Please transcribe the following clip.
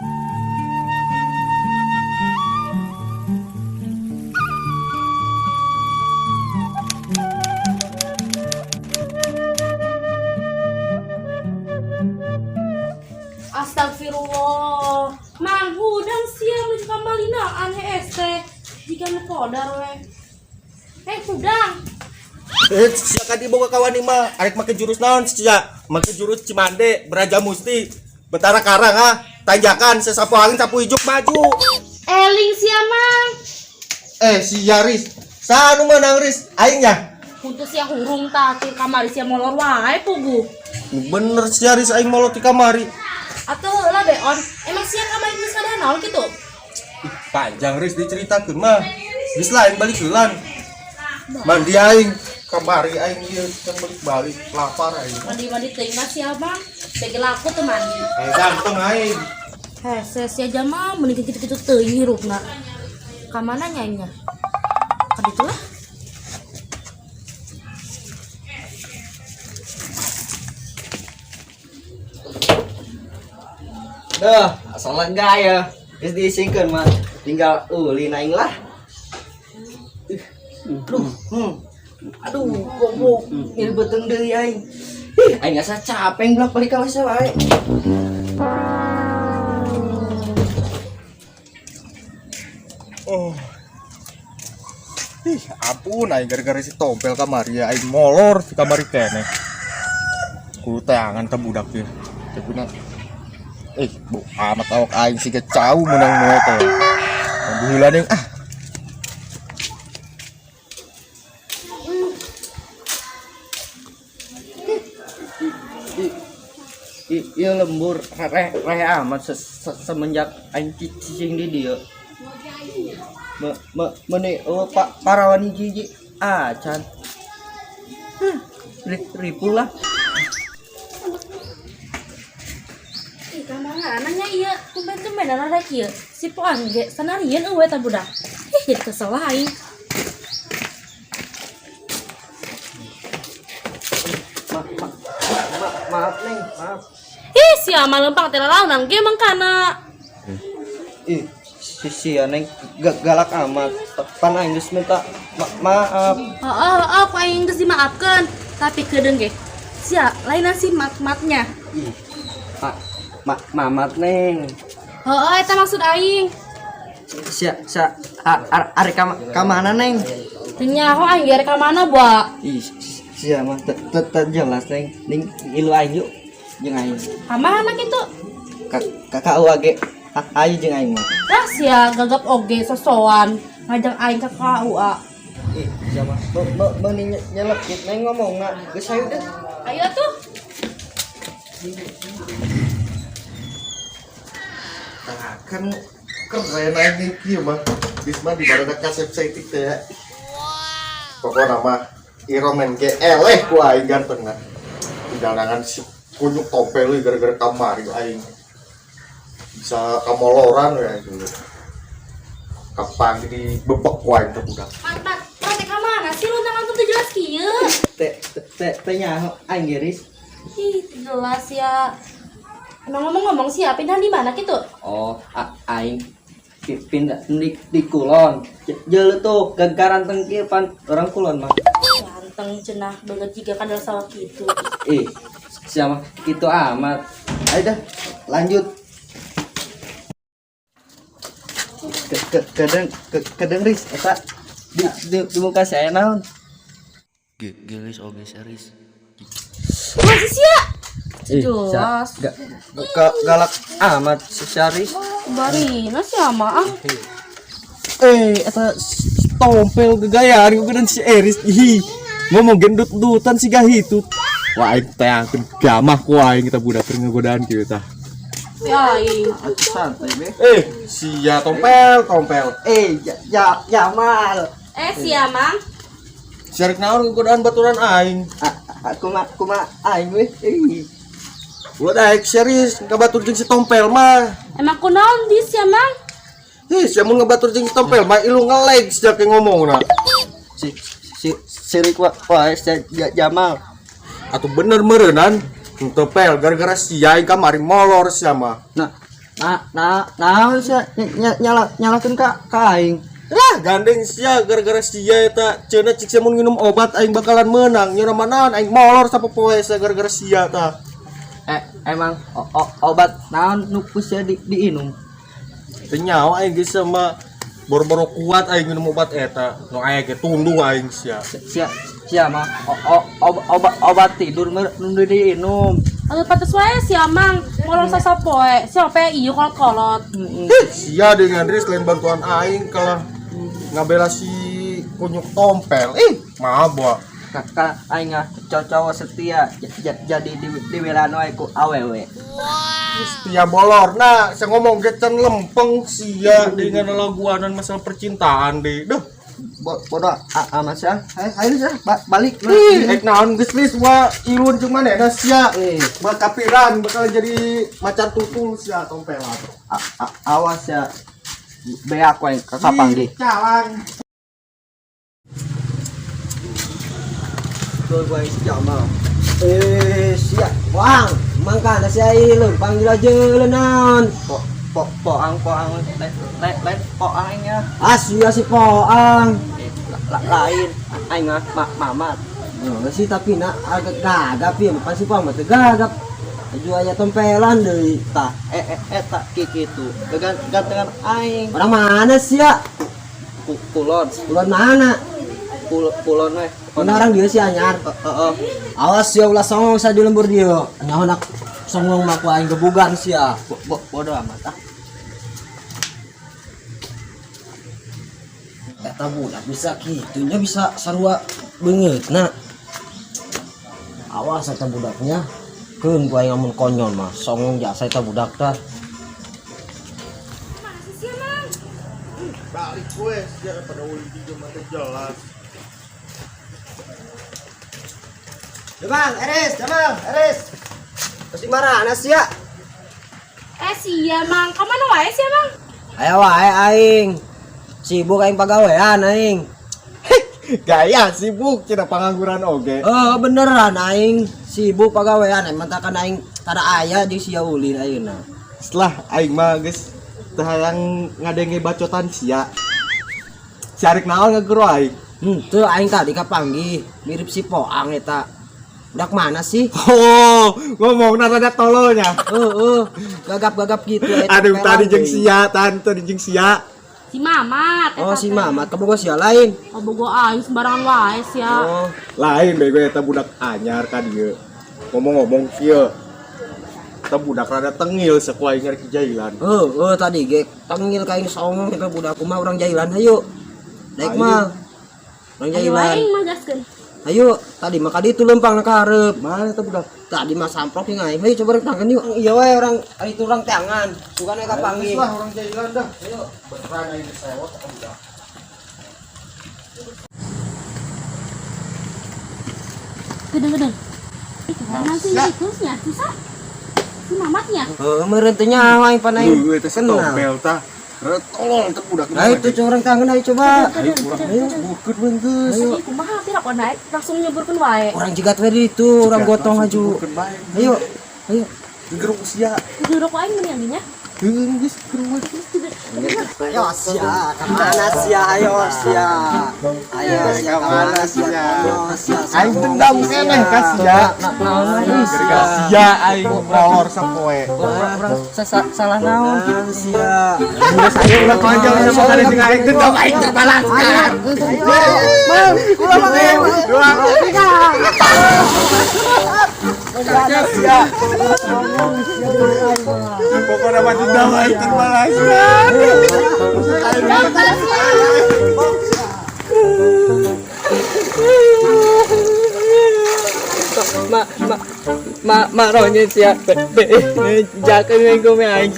Astagfirullah. Mang hudang sia menuju kamarina aneh teh. Jika nu kodar we. Eh hudang. Eh, sia ka dibawa kawan mah arek make jurus naon sia? Make jurus Cimande, Beraja Musti, Betara Karang ah, tanjakan sesapu angin sapu ijuk maju. Eling sia mang. Eh, si Yaris, saha nu meunang Ris? Aing nya. Untuk sia hurung ta ti kamari sia molor wae puguh. Bener si Yaris aing molor ti kamari. Atuh heula beon. Emang sia kamari geus kada naon kitu? Ih, panjang Riz diceritakeun mah. Geus lain balik heulan. Mandi aing kamari aing ieu kan balik-balik lapar aing. Mandi-mandi teuing mah sia mang. Bege laku teu mandi. Eh, ganteng aing. Hese sia jama mending kitu-kitu teuing hirupna. Ka mana nya aingnya? Ka ditu lah. Dah, asal lega ya. Geus diisingkeun mah. Tinggal ulin aing lah. Aduh, Aduh, goblok. Nyeri beuteung deui aing. Ih, aing asa capek bolak balik ka WC wae. Oh. Ih, ampun aing gara-gara si tompel kamari ya aing molor di kamari keneh. Kudu teangan teh budak ieu. Tapi na eh, bu amat awak aing siga cau menang moe teh. Mandi heula ning ah. Ieu lembur reh reh amat semenjak aing cicing di dieu. Me me meni oh pak parawan hiji-hiji acan. Huh, ripuh lah. Ih, ka mana nanya ieu? Tumben-tumben rek ieu. Si Poan ge sanarieun eueuh eta budak. Ih, jadi kesel aing. Ma, ma, ma, maaf neng, maaf. Ih, sia mah lempang teh lalaunan ge mangkana. Ih, si sia neng galak amat. Pan aing geus minta maaf. Heeh, heeh, ku aing geus dimaafkeun. Tapi kedeung ge. Sia, lainan si mat-matnya. Ih, ma, ma, mamat neng. Heeh, eta maksud aing. Sia, sia, arek ka mana neng? Teu nyaho aing ge arek ka mana, Ba? Ih, sia mah teu jelas neng. Ning ngilu aing yuk jeung aing. Ka mana kitu? Ka ka KUA ge ayo jeung aing mah. Dah sia gagap oge sosoan ngajak aing ka KUA. Ih, sia mah meuni nyelekit neng ngomongna. Geus hayu deh. Ayo atuh. Nah, kan keren aing kieu mah. Geus mah di barada kasep saeutik teh ya. Pokokna mah Iroman ge eleh ku aing gantengna. Tinggal nangan si kunyuk tompel euy gara-gara kamari aing. Bisa kamoloran we aing dulu. Kapan di bebek ku aing teh budak. Mat, mat, mat, ka mana sih lu tangan tuh jelas kieu? Teh teh teh nyaho aing ge Riz. Ih, jelas ya. Emang ngomong-ngomong sih, pindah di mana gitu? Oh, aing pindah di kulon. Jeuleuh tuh gagaranteng kieu pan orang kulon mah. Ganteng cenah banget jika kadal sawah gitu. Ih, siapa gitu amat. Ayo dah, lanjut. Ke kedeng ke kedeng Riz eta di muka saya naon? Gelis oge seris. Masih sia. Ih, Jelas. Galak amat si Syaris. Barina sih ama ah. Eh, eta tompel gegayaan ku si Eris. Ih, ngomong gendut-dutan si gahitut. Wah, aing teh angkeun gamah ku aing kita budak keur ngagodaan kieu tah. Ya aing. Atuh santai be. Eh, sia tompel, tompel. Eh, ya ya Jamal. Eh sia mang. Sia rek naon ngagodaan baturan aing. Aku mah aing we. Ih. Ulah daek serius ngabatur jeung si tompel mah. Emang kunaon di sia mang? Ih, sia mun ngabatur jeung si tompel mah ilu ngeleg sia ke ngomongna. Si si sirik wa wae si Jamal. Atuh bener meureunan. Tompel gara-gara sia aing kamari molor sia mah. Nah, Nah, naon sia nyalakeun ka aing. Lah gandeng sia gara-gara sia eta cenah cik sia mun nginum obat aing bakalan menang. Nya naon aing molor sapopoe sia gara-gara sia tah. Emang obat naon nu ku sia diinum? Teu nyaho aing geus sama boro-boro kuat aing nginum obat eta. Nu aya ge tunduh aing sia. Sia mah obat tidur nu diinum. Aduh pantes wae si Amang molor sasapoe. Si ope ieu kolot-kolot. Sia dengan Riz lain bantuan aing kalah ngabela si kunyuk tompel. Ih, mabok. Kakak aing cowok setia jadi dibelaan wae ku awewe. Setia bolor. Nah, saya ngomong ge can lempeng sia dengan laguanan masalah percintaan deh. Duh. Bodoh amat sia. Ayo sia balik. Ih, ek naon geus lis wa ilun jeung manehna sia. Bakapiran bakal jadi macan tutul sia tompelan. Awas ya. Beak wae kapanggih. Calang. Gua si Jamal. Sia. Wang, mangkana sia ilun panggil aja naon. Poang lain poang nya. Ah, sia si poang. Lain aing mah mamat. Oh, sih tapi nak agak gagap ya, bukan si poang mah teu gagap. Aju aya tompelan deui. Tah eta kitu. Gantengan aing. Orang mana sia? Kulon. Kulon mana? Kulon we. Mana orang dia sih anyar. Heeh. Awas sia ulah songong sa di lembur dia. Nyaho nak songong mah ku aing gebugan sia. Bodoh amat ah. Eta budak bisa kitunya bisa sarua beungeutna. Awas eta budaknya. Keun ku aing amun konyol mah songong jasa eta budak tah. Mana sih sia, Mang? Balik gue sia pada ulin tiga mata jelas. Jamal, Eris, Jamal, Eris. Pasti marah sia. Sia, Mang. Ka mana wae sia, Mang? Aya wae aing. Sibuk aing pagawean aing. Gaya sibuk cenah pengangguran oge. Oh, beneran aing sibuk pagawean aing mentakan aing tada aya jeung sia ulin ayeuna. Setelah aing mah geus teu hayang ngadenge bacotan sia. Carik naon ngagero aing. Teu aing tadi kapanggih mirip si Poang eta. Budak mana sih? Oh, ngomongna rada tololnya. Heeh, gagap-gagap gitu eta. Aduh tadi jeung sia, tante jeung sia. Si Mamat. Oh, si Mamat kabogo sia lain. Kabogo aing sembarangan wae sia. Oh, Lain bego eta budak anyar ka dieu. Ngomong-ngomong kieu. Eta budak rada tengil saku aing rek jailan. Heeh, tadi ge tengil ka aing songong eta budak kumaha urang jailan hayu. Daek mah. Urang Ayo jailan. aing mah gaskeun. Ayo, tadi mah kaditu lempang ka hareup. Mana eta budak? Tadi mah samprok jeung aing. Hayu coba rek tangkeun yuk. Iya wae urang ari itu urang teangan. Bukan ka panggih. Lah urang jailan dah. Ayo, beneran aing sewot eta budak. Gedeng-gedeng. Ih, mana sih ikusnya? Sisa. Si Mamatnya. Heeh, meureun teh nyawa aing pan aing. Heuh eta si tompel tah. Rada tolol eta budak. Nah itu urang tangan ayo coba. Ayo urang bukeun we geus. Tadi kumaha pira kok naik langsung nyeburkeun wae. Urang jigat we di itu, urang gotong aju. Bukeun bae. Ayo. Ayo. Geruk sia. Geruk aing meni nya. Heuh geus geruk we. Ayo sia, kemana sia? Ayo sia. Ayo sia, kemana sia? Ayo sia. Aing dendam keneh ka sia. Gara-gara sia aing molor sapoe. Urang salah naon? Sia. Ayo ulah panjang sama kade jeung aing dendam aing terbalaskan. Mang, ulah mang. Dua, tiga. Sia. Pokoknya mah dendam aing terbalaskan. Ma ronya sia. Be jakeun we aing.